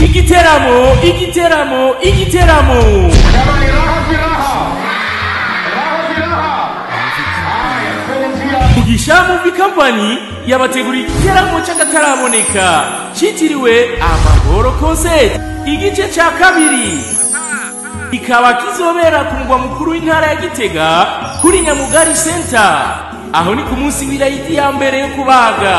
Igiteramo, igiteramo, igiteramo. Mugisha Movie Company yabateguriye igiteramo cy'akataraboneka cyitiriwe Amahoro Concert igice cya kabiri, kikaba kizobera ku mugwa mukuru w'intara ya Gitega kuri Nyamugari Center. Aho ni ku munsi w'irayidi ya mbere yo kubaga,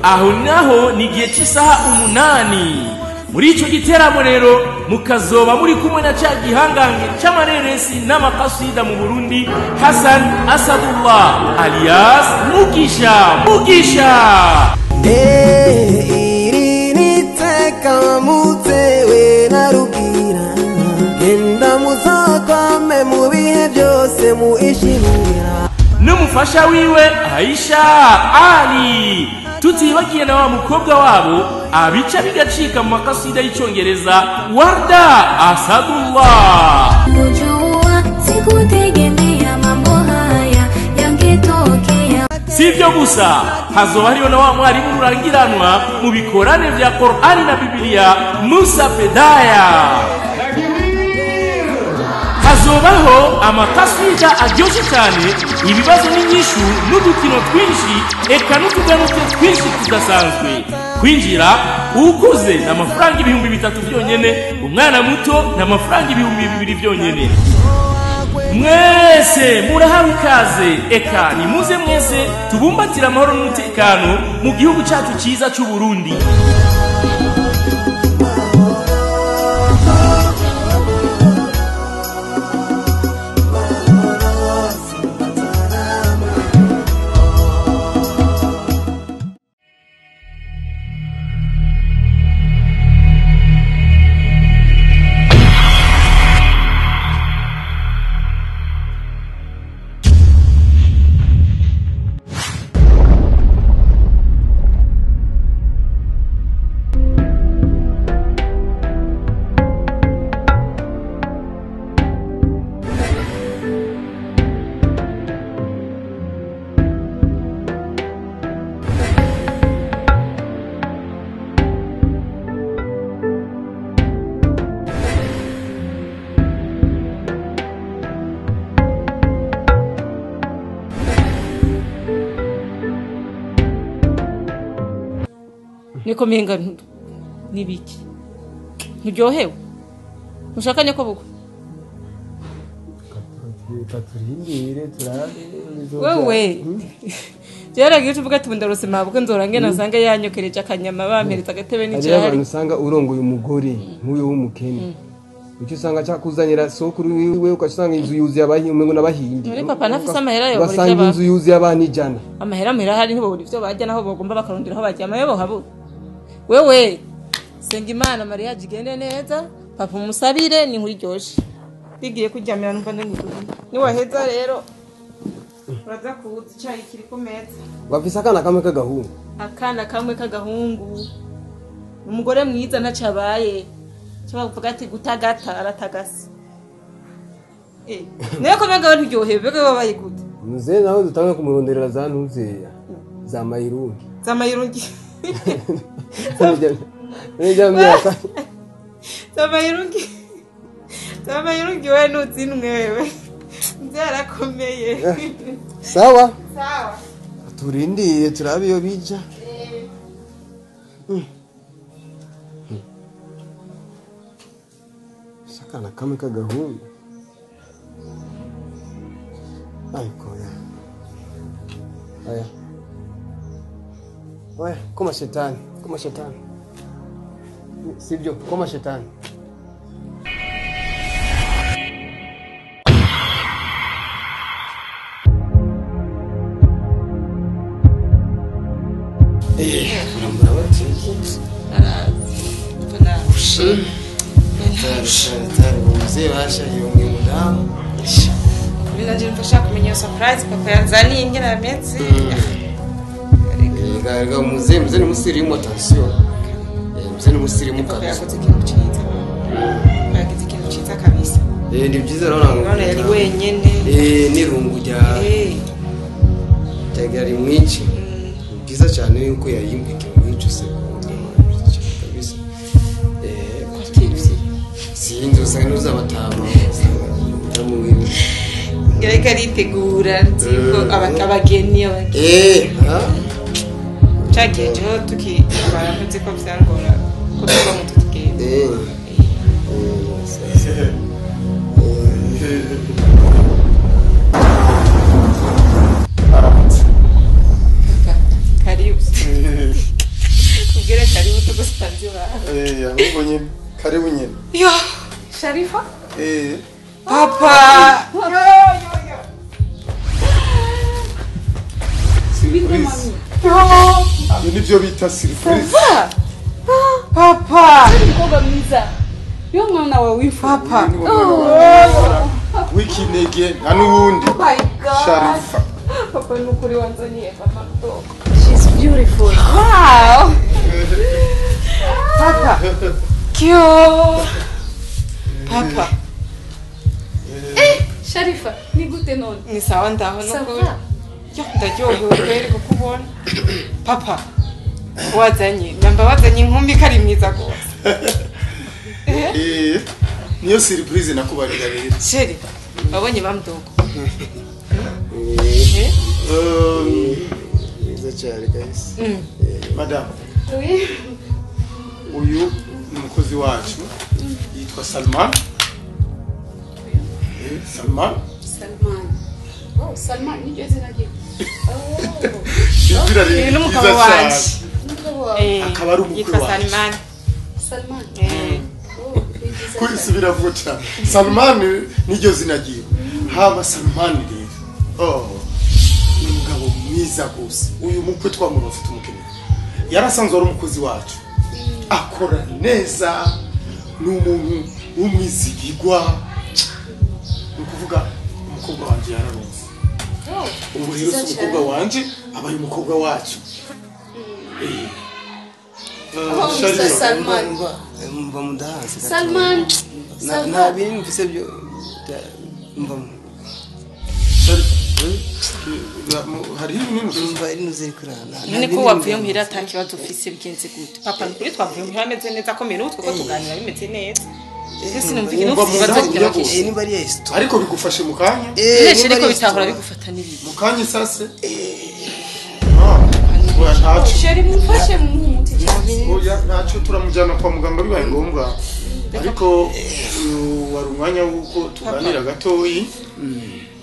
aho naho ni igihe cy'isaha 8. Muri icyo giteramo rero mukazoba muri kumwe na cya gihangange cy'amareresi n'amakasida mu Burundi, Hassan Asadullah alias Mugisha. Mugisha iri niteka mutewe na rugira genda muzokwame mu bihe byose muishimira n'umufasha wiwe Aisha Ali, tutibagiye na wa mukobwa wabo abica bigacika mu makasida y'icyongereza Warda Asadullah. Kujua sikutegemea mambo haya yangetokea. Si ibyo gusa, hazoba hariho na wa mwarimu rurangiranwa mu bikorane vya Qur'ani na Bibiliya Musa Pedaya. Hazobaho amakasida aryoshye cyane, ibibazo n'inyishu n'udukino twinshi, eka n'utuganuke twinshi tudasanzwe. Kwinjira ukuze ni amafaranga 3000 byonyene, umwana muto ni amafaranga 2000 byonyene. Mwese murahawe ikaze, eka nimuze mwese tubumbatire amahoro n'umutekano mu gihugu cyacu cyiza cy'u Burundi. Niko menga nibiki nturyohewe ushaka nyako bukwe Katurindire turabe. Wewe byaragiye uvuga ati ndarose mabukwe nzorange nasange yanyokereje akanyama bampereza agatebe Hariyo n'icyayi. abantu usanga urongoye umugore nk'uyu w'umukene, icyo usanga cyakuzanira sokuru wiwe, ugasanga inzu yuzuye abahinzi umengo n'abahindi. None papa ntafise amahera yobura ivyo ugasanga aba- inzu yuzuye abana 100. Amahera muhira hari ntibobura ivyo barya, naho bogomba bakarondera aho baryama yo bohabura. Wewe senga Imana mariage igende neza, papa umusabire ni inkuru iryoshe. Bigiye kuryamira numva ndigutuye. Niwaheza rero uraza kuza icayi kiri ku meza. Bafise akana kamwe k'agahungu. Akana kamwe k'agahungu, umugore mwiza ntaco abaye, cyo bavuga ati gutagata aratagase. Nayo ko menga nturyohewe bege babaye gute? Muzehe nawe dutange kumuronderera za ntuzeya za mayirungi. Za mayirungi. Nijya myaka. Za mayirungi. Za mayirungi we ntuzinwe wewe. Nze yarakomeye. Sawa. Sawa. Turindire turabe iyo bija. Akana kamwe k'agahungu. Ariko ya. Aya. Oya, koma shetani, koma shetani. Sibyo, koma shetani. Urambura bati. Arazi. Narushe. Tari umuvyeyi basha yumwe umudamu. Kuri nanje mfasha kumenya iyo surprise papa yanzaniye ingene ameze. Ega muzehe muzehe ni musirimu attention. Muzehe ni musirimu Papa kabisa. yakoze ikintu ciza. Yagize ikintu ciza kabisa. Ni byiza rero ngo. None yari wenyene. N'irungu rya ryagira rimwice. Ni byiza cyane yuko yayimbika imwice se. Usanga n'uzabatama usanga ndamuwimye. Ngereka aritegura nziko abageni abageni. Cagihe jewe tukibara ntuzi ko vyangora ko tuva mu tutugenda. Karibu. Ubwire karibu tugusanze iwawe. Ahubwo nyine karibu nyine. Yo, Sharifa? Papa. Yo yo yo. Surprise. Ibyo nibyo bita surprise. Papa. Umukobwa mwiza. Yo mwana wawe wimfura. Papa. W'ikinege nta n'uwundi. Oh my God. Sharifa. Papa nukuri wanzaniye papa mdogo. She's beautiful. Wow. Papa. Kyo. Papa. Sharifa, ni gute none? Ni sawa ndaho nukuri. Sawa. Yo ndaryohewe kweri kukubona. Papa. Wazanye, namba wazanye inkumi kari mwiza gose. Niyo surprise nakubarira rero. Sheri, wabonye bamdogo. Mwiza cyane guys. Madame, Oui. uyu ni umukozi wacu yitwa Salman. Salman. Salman. Oh, Salman ni ryo zina rye. Izina Uyu riri ni umugabo ryiza cyane. wanje. Umugabo wawe. Akaba ari umukwe Yitwa wacu. Salman. Salman. Oh, ni byiza Kuri cyane. subira vuba cyane. Salman niryo zina ryiwe. Haba Salman rero. Oh. Ni umugabo mwiza gose. Uyu mukwe twamuronse tumukeneye. Yarasanzwe ari umukozi wacu. Akora neza. Ni umuntu w'umwizigirwa. Ni ukuvuga umukobwa wanje yararonse. Ubu rero si umukobwa wanje, abaye umukobwa wacu. Oh, Mr. Salman. Mva mudahanze. Salman. Nta bintu mfise byo mva Hariho ibintu mva inuze kurana. None ko wavuye muhira ata kibazo ufise bigenze gute? Papa nukuri twavuye muhira ameze neza akomeye n'utwo ko tuganira bimeze neza. Ese sinumva ikintu Wumva ufise ikibazo mu nda kirakishe. Niba ari esto. Ariko bigufashe mu kanya. Nese ariko bitahora bigufata n'ibibi. Mu kanya isase. Oya ntacyo. Sheri mumfashe mumuhe umuti cyane. Oya ntacyo turamujyana kwa muganga bibaye ngombwa. Ariko uyu wari umwanya w'uko tuganira gatoyi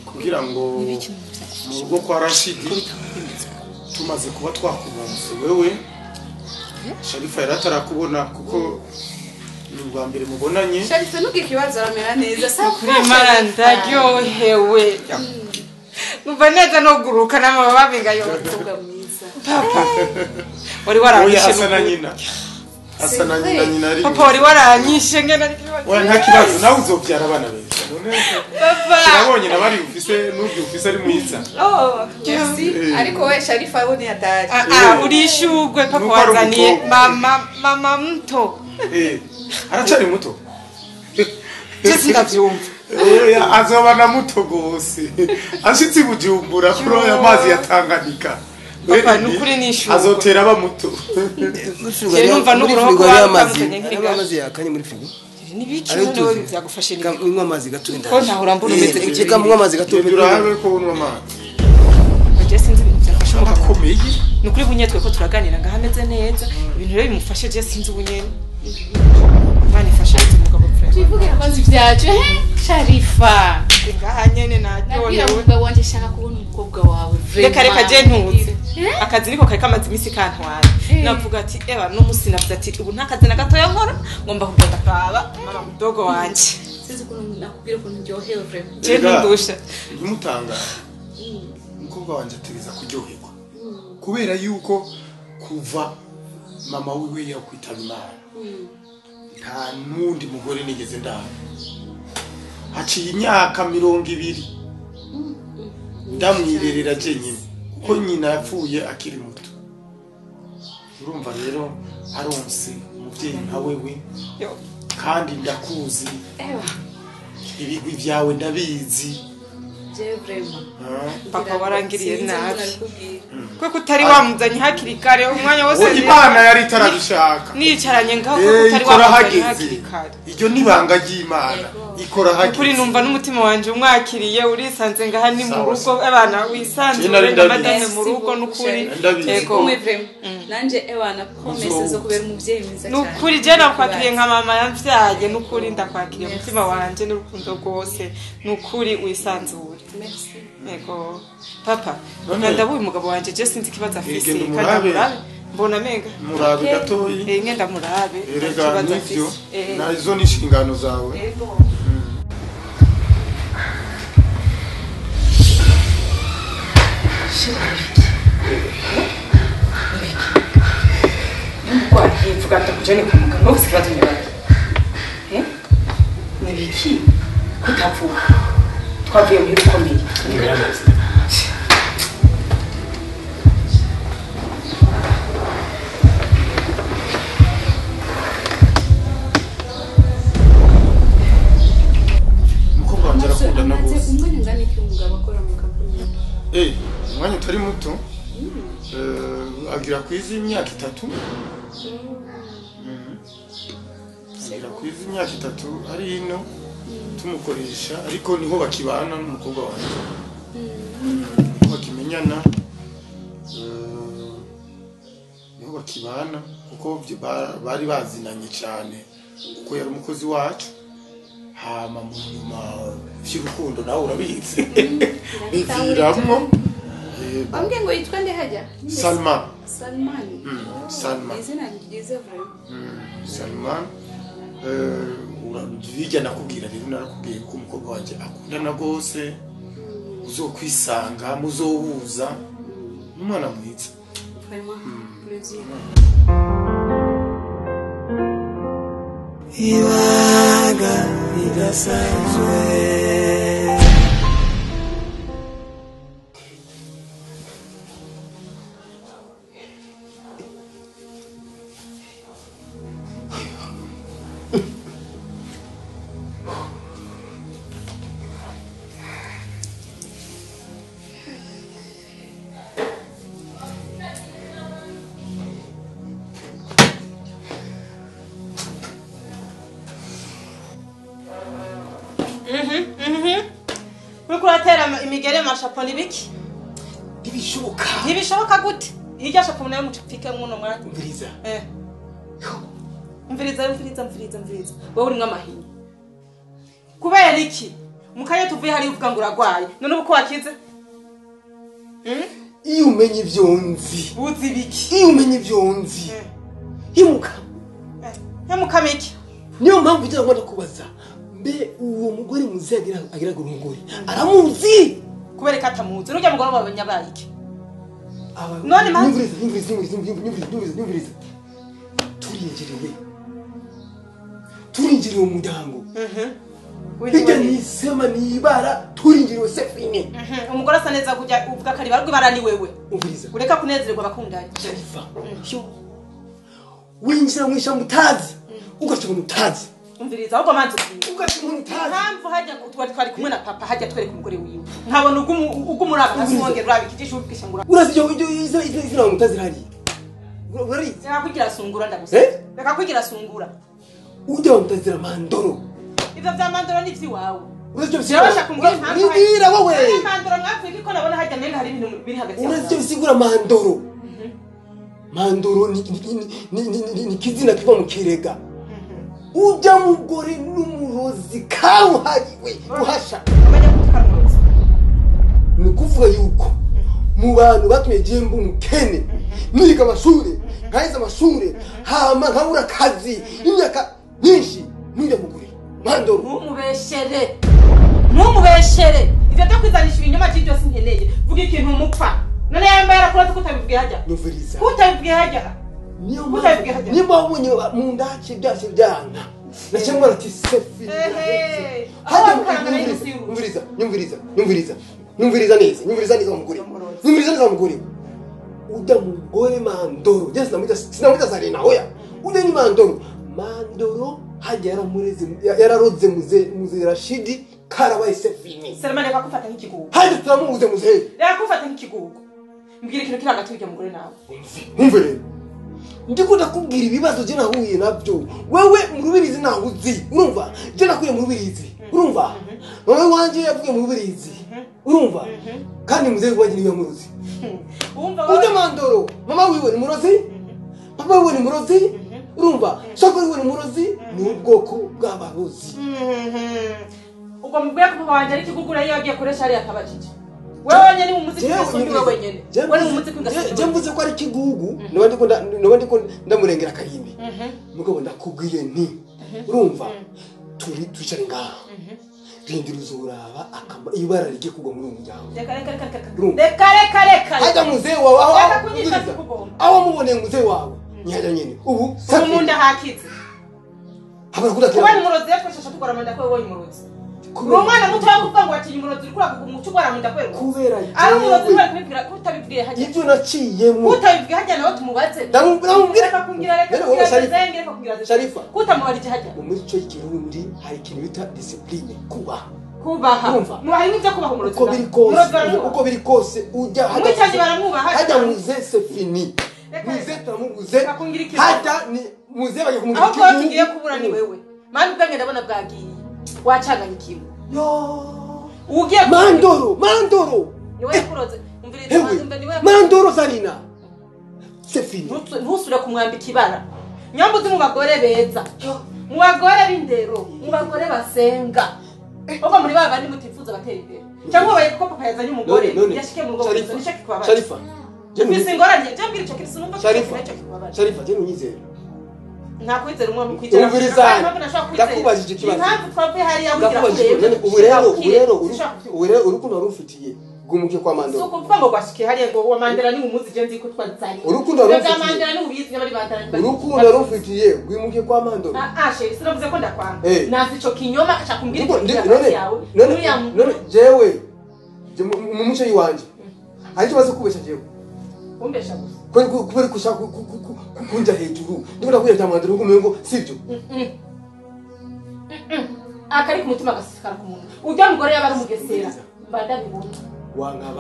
kugira ngo mu rugo kwa Rashidi tumaze kuba twakubonse wewe. Sharifa yari atarakubona kuko ni ubwa mbere mubonanye. Sharifa ntugire ikibazo aramera neza. Sawa. Kuri mara ndaryohewe. Numva neza no guruka n'amababa ngayo. Umukobwa mwiza. Papa. Wari Oya waranyishe. asa na nyina. Asa na nyina nyina ari. Papa wari waranyishe ngena Oya nta kibazo nawe uzobyara abana beza. Papa. Kirabonye nabari ufise n'ubyo ufise ari mwiza. Oh, merci. Ariko we Sharifa we ni hatari. Urishugwe papa Nuko ari wazaniye umukobwa. mama mto. Aracari muto. Je sindavyumva. Oya azoba na muto gose. Ashitse i Bujumbura kuri aya mazi ya Tanganyika. Papa nukuri nishugwe. Azotera aba muto. Je numva n'uburoho ko amazi. watandukanye Amazi yakanye muri frigo. Nibiki none byagufashe ni Unywa amazi gato. Ko ntahora mbona umeze gutyo. Reka munywa amazi gato. Genda urabe ko unywa amazi. Je sinzi ibintu byafashe umugabo. Arakomeye. Nukuri bunye twe ko turaganira ngaho ameze neza. Ibintu rero bimufashe je sinzi ubunyene. Imana ifashe umugabo frère. Tuvuge kwanza ibyacu he Sharifa. Ngaha nyene Nabwira naryohewe. umugabo wanje shaka kubona umukobwa wawe. Reka reka je ntuze. Akazi niko kari kamaze iminsi kantwaye. Navuga ati eba no musi navuze ati ubu nta kazi na gatoya nkora ngomba kugenda kuraba mama mudogo wanje. Sinzi ukuntu nakubwira ukuntu ndyohewe vraiment. Je ntundusha. Ntimutangare. Umukobwa wanje ategereza kuryoherwa. Kubera yuko kuva mama wiwe yakwitaba Imana nta n'undi mugore nigeze ndaba. Haciye imyaka 20 ndamwirerera jenyine kuko nyina yapfuye akiri muto. Urumva rero aronse umuvyeyi nka wewe kandi ndakuzi ibigwi vyawe ndabizi. Je vraiment. Papa warangiriye nabi. Kuko utari wamuzanye hakiri kare umwanya wose Imana yari itarabishaka. Nicaranye ngaho kuko utari wamuzanye hakiri kare. Iryo nibanga ry'Imana ikora hakiri. Kuri numva n'umutima wanje umwakiriye urisanze ngaha ni mu rugo abana wisanze madame mu rugo n'ukuri. Ego vraiment. Nanje ewana promesse zo kubera umuvyeyi mwiza cyane. Nukuri je nakwakiriye nka mama yamvyaye nukuri ndakwakiriye umutima wanje n'urukundo rwose nukuri wisanzure. Merci. Ego papa ndabuye umugabo wanje je sinzi kibazo afise kandi murabe mbona menga murabe gatoyi ngenda murabe kibazo afise nazo ni inshingano zawe. Ego Mvuga ndakujane kwa muganga ufise ikibazo nyabaki. Nibiki kutavuga twavuye muri rukomeye. Umukobwa wanje arakunda na bose. Umwanya ungana iki umugabo akora mu kampani? Umwanya utari muto. Agira kwizi imyaka 3. Agira kwizi imyaka 3 ari hino tumukoresha ariko niho bakibana n'umukobwa wanje. Niho bakimenyana. Niho bakibana kuko bari bazinanye cyane kuko yari umukozi wacu. Hama mu nyuma vy'urukundo nawe urabizi. Biviramwo. Bambwiye ngo yitwa nde hajya? Salman. Salman. Salman. Izina ryiza vraiment. Salman. Urabijya nakubwira rero narakubwiye ko umukobwa wanje akundana gose uzokwisanga muzohuza n'umwana mwiza. Vraiment plaisir. Ibanga ridasanzwe. Uratera imigere mashapo nibiki? Ntibishoboka. Ntibishoboka gute? Hirya shapo nayo mucapfike muno mwana. Umviriza. Umviriza umviriza umviriza umviriza. Wewe uri mwamahinyu. Kubera iki? Mukanya tuvuye hari uvuga ngo uragwaye. None uko wakize? Iyo umenye ivyo nzi. Uzi biki? Iyo umenye ivyo nzi. Himuka. Himuka miki. Niyo mpamvu ugira ngo ndakubaza. Mbe uwo mugore muzi agira gurungore aramuzi kubereka atamuzi nujya mugore wabanyabaye iki none mpamvu nyumviriza turinjiriwe umuryango bijya nisema nibara turinjiriwe sefine umugore asa neza kujya uvuga kari barwibara ni wewe umviriza ureka kunezererwa bakundanye Sharifa winjira mu ishyamba utazi ugaca mu mutazi umviriza ahubwo manzi mpamvu hajya twari kumwe na papa hajya twereka umugore wiwe nkabona ugumuraba asongera urabikijisha ubwisha ngura urazi ibyo izina mutazi hari urazi reka kugira sungura ndagusa reka kugira sungura ujya mutazira mandoro ivyo vya mandoro ni vyiwawe urazi ibyo bisigura nibwira wowe mandoro mwapfuye ko nabona hajya menga hari ibintu biri hagati yawe urazi ibyo bisigura mandoro mandoro ni kizina kiva mu kirega ujya mugore n'umurozi kawuhariwe uhasha ni kuvuga yuko mu bantu batumye jembo umukene niga amashure nkaheza amashure hama nkabura akazi imyaka myinshi n'ujya mugore mandoro ntumubeshere ntumubeshere ivyo byo kwizanisha ibinyoma by'ibyo sinkeneye vuga ikintu mupfa none yambaye arakora kutabivuge hajya nyumviriza kutabivuge hajya nimba wabonye mu ndace byase byanga nacyangwa ati sefi nyumviriza nyumviriza nyumviriza nyumviriza neza nyumviriza neza umugore nyumviriza neza umugore ujya mugore mandoro je sinamwita Sarina oya ujya ni mandoro mandoro hajya yaramureze yararoze muze Rashidi Karabaye c'est fini. Salman reka kufata nk'ikigugu. Hadi turamubuze muzehe. Reka kufata nk'ikigugu. Mbwira ikintu kiri hagati y'urya mugore nawe. Umve rero. Ndiko ndakubwira ibibazo je nahuye nabyo. Wewe mu Rubirizi naho uzi. Urumva? Je nakuye mu Rubirizi. Urumva? Mama wanje yavuye mu Rubirizi. Urumva? Kandi muzehe wanje niwe muruzi. Umva ujya Mandoro, mama wiwe ni murozi? Papa wiwe ni murozi? Urumva? Soko wiwe ni murozi? Ni ubwoko bw'abarozi. Ubwo mubwiye ko papa wanje ari ikigugura iyo yagiye koresha ari akabajije. Wewe wenyene ni umuziki wese wewe wenyene. Wewe ni umuziki w'ingasiro. Je mvuze ko ari kigugu, noba ndiko ndamurengera karimbi. Mugabo ndakubwiye nti urumva turi twicare ngaha. Rindira uzuraba akamba ibara rigiye kugwa muri uyu muryango. Reka reka reka reka. Reka reka. Hajya muzehe wawe aho aho muboneye muzehe wawe. Nyajya nyene. Ubu munda hakize. Habara kudatera. Kuba ni murozi yatwashasha tukora munda ko wewe umurozi. Umwana muto yakuvuga ngo atinya umurozi urikura kugumuca ugwara munda kwera. Kubera ari umurozi ntwari kubibwira kutabibwiye hajya. Ibyo naciyemo. Kutabibwiye hajya nawe tumubaze. Ndamubwira reka kungira reka zenge reka kungira Sharifa. Kutamubarije hajya. Mu mico y'ikirundi hari ikintu bita discipline kubaha. Kubaha. Mubaha n'ibyo kubaha umurozi. Uko biri kose ujya hajya. Baramubaha. Hajya muze c'est fini. Muze turamubuze. Hajya ni muze bagiye kumubwira. Aho tugiye kubura ni wewe. Mani ubwange ndabona bwagiye. Wacanganya ikiwe. Yo. Ugiye Mandoro, Mandoro. Niwe yakuroze. Umviriza umva niwe. Mandoro Zarina. C'est fini. Ntusure kumwambika ibara. Nyambuzi mu bagore beza. Mu bagore b'indero, mu bagore basenga. Ogo muri baba bandi mutifuza batera imbere. Cyangwa baye kuko papa yazanye umugore yashike mu rugo gusa nishake kubabaza. Sharifa. Mfise ingorane, je mbwira ico kintu numva Sharifa. Sharifa, je nunyizera. Nta kwizera umwe mu kwicara. Ndakubajije ikibazo. Impamvu twavuye hariya wigira ubu rero urukundo warufitiye gumuke kwa Mandoro. Suko mvuga ngo gwashike hariya ngo wa Mandela ni umuzi je nzi ko twazanye. Urukundo warufitiye. Mandela ni ubizi n'abari bandana. Urukundo warufitiye gumuke kwa Mandoro. Ah sheri sinavuze ko ndakwanga. Nazi ico kinyoma acha kumbwira ikintu yawe. None jewe mu muco yiwanje. Hari ikibazo kubesha jewe. Umbesha gusa. Kubera kushaka kunja hejuru. Ndiko ndakuye bya Mandoro kumengo sivyo. Akari ku mutima gasikara ku muntu. Ujya mugore yaba ari umugesera. Mbanda bibona.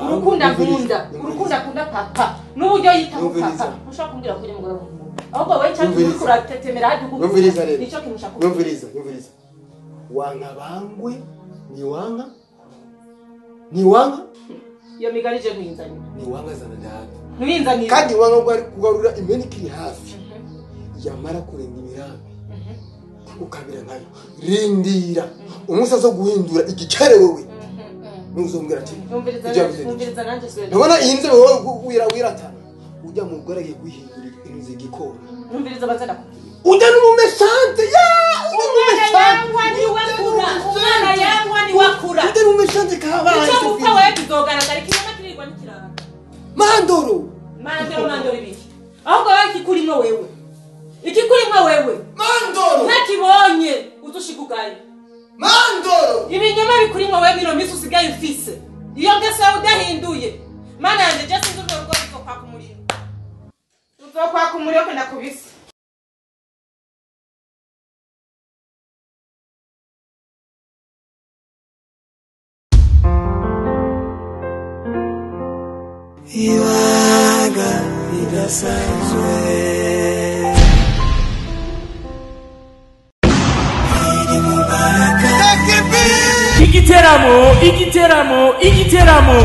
Urukunda nkunda, urukunda akunda papa. N'uburyo yitaho papa. Ushaka kumbwira ko ujya mugore w'umuntu. Ahubwo wewe cyangwa uri kuratetemera hadi kuko. Numviriza rero. Nico kintu ushaka. Numviriza. Wanka bangwe ni wanka. Ni wanka. Iyo migani je nkwinzanira. Ni wanka zana dada. Nkwinzanira. Kandi wanka kugarura imeni kiri hafi. Yamara kurenga imirambi. Ukabira nkayo. Rindira. Umunsi azo guhindura igikere wewe. Nuzombwira ati. Numviriza nanje swe. Ndabona iyi nzebe wowe wiratana. Ujya mu mugore agiye guhindura inzu igikona. Numviriza baza ndakubwira. Ujya n'umumeshante ya! Umumeshante. Umwana yangwa ni wakura. Ujya n'umumeshante kabaye. Icyo gupfa wewe kizogaragara ikinyoma kirirwa n'ikirara. Mandoro. Mandoro ibiki. Ahubwo wewe ikikurimo wewe. Ikikurimo wewe. Mandoro. Ntakibonye uzushikugaye. Mandoro. Ibinyoma bikurimo wewe mino misi usigaye ufise. Iyo ngeso yawe udahinduye. Mana yanje je sinzi urwo rugo ruzokwaka umuriro. Uzokwaka umuriro kwenda kubisa. Ibanga ridasanzwe. Igiteramo, igiteramo, igiteramo.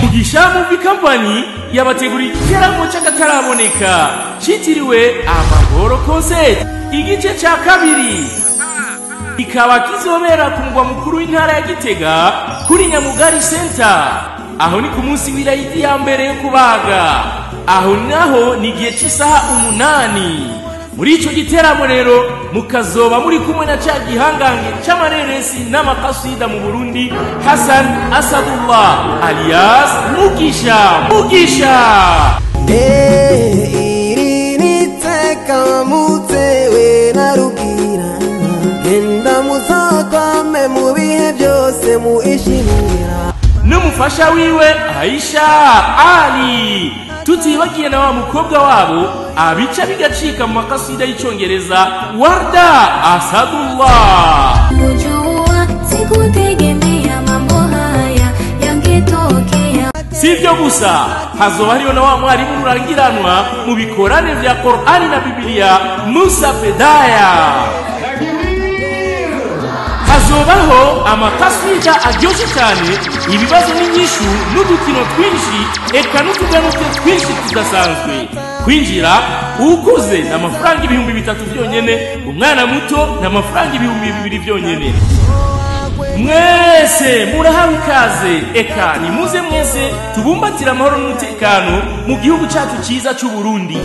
Mugisha Movie Company yabateguriye igiteramo cy'akataraboneka cyitiriwe Amahoro Concert igice cya kabiri ikaba kizobera ku mugwa mukuru w'intara ya Gitega kuri Nyamugari Center. Aho ni ku munsi w'irayidi ya mbere yo kubaga. Aho naho ni igihe cy'isaha 8. Muri ico giteramo rero mukazoba muri kumwe na ca gihangange c'amareresi n'amakasida mu Burundi Hassan Asadullah alias Mugisha. Mugisha iri niteka mutewe narugira genda muzokwame mu bihe byose muishimira n'umufasha wiwe Aisha Ali. Tutibagiye na wa mukobwa wabo abica bigacika mu makasida y'icyongereza, Warda Asadullah. Kujua sikutegemea mambo haya yangetokea. Si ibyo gusa, hazoba hariyo na wa mwarimu rurangiranwa mu bikorane vya Korani na Bibiliya, Musa Fedaya. Hazobaho amakasida aryoshye cyane, ibibazo n'inyishu n'udukino twinshi, eka n'utuganuke twinshi tudasanzwe. Kwinjira, ukuze ni amafaranga 3000 byonyene, umwana muto ni amafaranga 2000 byonyene. Mwese murahawe ikaze, eka nimuze mwese tubumbatire amahoro n'umutekano mu gihugu cyacu cyiza cy'u Burundi.